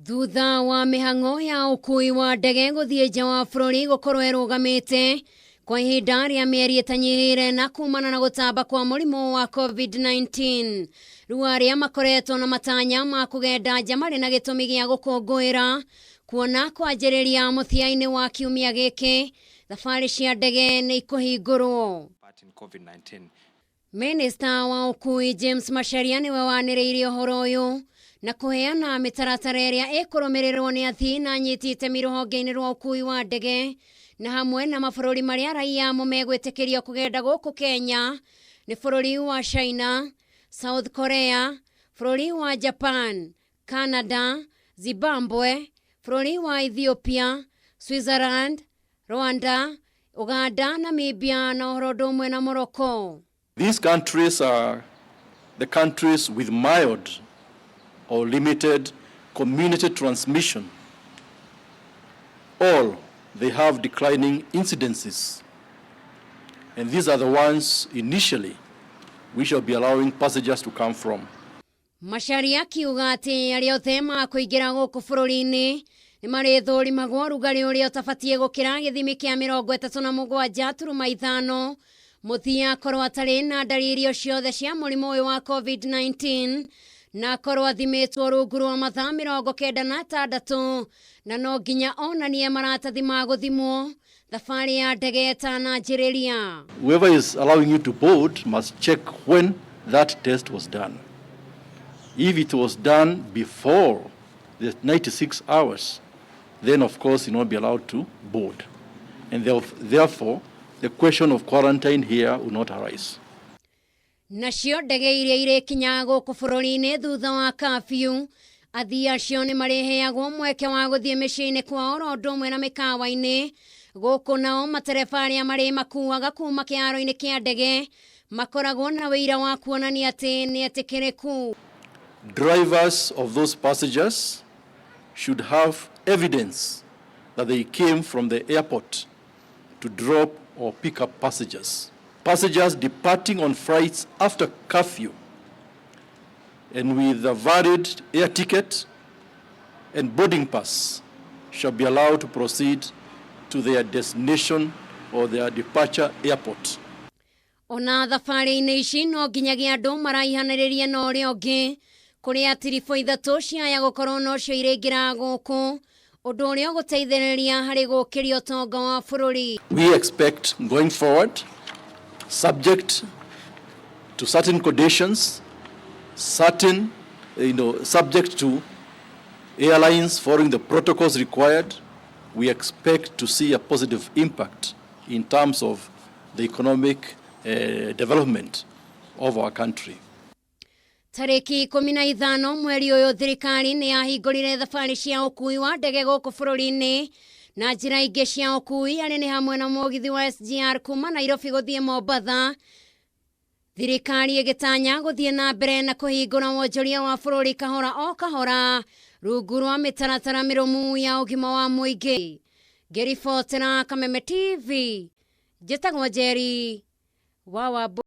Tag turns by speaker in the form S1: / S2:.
S1: Thutha wa mĩhang'o ya ũkui wa ndege gũthiĩ nja wa bũrũri gũkorwo ĩrũgamĩte kwa ihinda rĩa mĩeri ĩtanyihĩire na kumana na gũtamba kwa mũrimũ wa COVID-19, rĩu arĩa makoretwo na matanya ma kũgenda nja marĩ na gĩtũmi gĩa gũkũngũĩra kuona kwanjĩrĩria mũthia-inĩ wa kiumia gĩkĩ thabarĩ cia ndege nĩ ikũhingũrwo.
S2: Part in COVID-19.
S1: Minista wa ũkui James Macharia nĩwe wanĩrĩirie ũhoro ũyũ na kũheana mĩtaratara ĩrĩa ĩkũrũmĩrĩrwo nĩ athii na anyiti itemi rũhonge-inĩ rwa ũkui wa ndege na hamwe na mabũrũri marĩa raia mo megwĩtĩkĩrio kũgenda gũkũ Kenya nĩ bũrũri wa China, South Korea, bũrũri wa Japan, Canada, Zimbabwe, bũrũri wa Ethiopia, Switzerland, Rwanda, Uganda, Namibia na ũhoro ũndũ ũmwe na Morocco.
S3: These countries are the countries with mild or limited community transmission. All they have declining incidences. And these are the ones initially we shall be allowing passengers to come from.
S1: Macharia akiuga atĩ arĩa othe makũingĩra gũkũ bũrũri-inĩ nĩ marĩthũrimagwo ũrugarĩ ũrĩa ũtabatiĩ gũkĩra gĩthimi kĩa 37.5 mũthia akorwo atarĩ na ndariri o ciothe cia mũrimũ ũyũ wa COVID-19 na akorwo athimĩtwo rungu rwa mathaa 96 na no nginya onanie maratathi ma gũthimwo thabarĩ ya ndege ĩtananjĩrĩria.
S3: Whoever is allowing you to board must check when that test was done. If it was done before the 96 hours, then of course you will not be allowed to board. And therefore, the question of quarantine here will not arise.
S1: Nacio ndege iria irĩkinya gũkũ bũrũri-inĩ thutha wa curfew, athii acio nĩ marĩheagwo mweke wa gũthiĩ mĩciĩ-inĩ kwao oro ũndũ ũmwe na mĩkawa-inĩ. Gũkũ nao matereba arĩa marĩmakuaga kuma kĩharo-inĩ kĩa ndege makoragwo na wĩira wa kuonania atĩ nĩ etĩkĩrĩku.
S3: Drivers of those passengers should have evidence that they came from the airport to drop or pick up passengers. Passengers departing on flights after curfew and with a valid air ticket and boarding pass shall be allowed to proceed to their destination or their departure airport.
S1: Ona thabarĩ-inĩ ici no nginyagia andũ maraihanĩrĩrie na ũrĩa ũngĩ, kũrĩa tiribũ ithatũ ciaya gũkorwo nocio irĩingĩra gũkũ, ũndũ ũrĩa ũgũteithĩrĩria harĩ gũkĩria ũtonga wa bũrũri.
S3: We expect going forward, subject to certain conditions, subject to airlines following the protocols required, we expect to see a positive impact in terms of the economic development of our country.
S1: Tarĩki 15 mweri ũyũ, thirikari nĩ yahingũrire thabarĩ cia ũkui wa ndege gũkũ bũrũri-inĩ na njĩra ingĩ cia ũkui arĩ nĩ hamwe na mũgithi wa SGR kuma Nairobi gũthiĩ Mombatha. Thirikari ĩgĩtanya gũthiĩ na mbere na kũhingũra wonjoria wa bũrũri kahora o kahora rungu rwa mĩtaratara mĩrũmu ya ũgima wa mũingĩ. Ngĩribotera Kameme TV, njĩtagwo Njeri wa Wambui.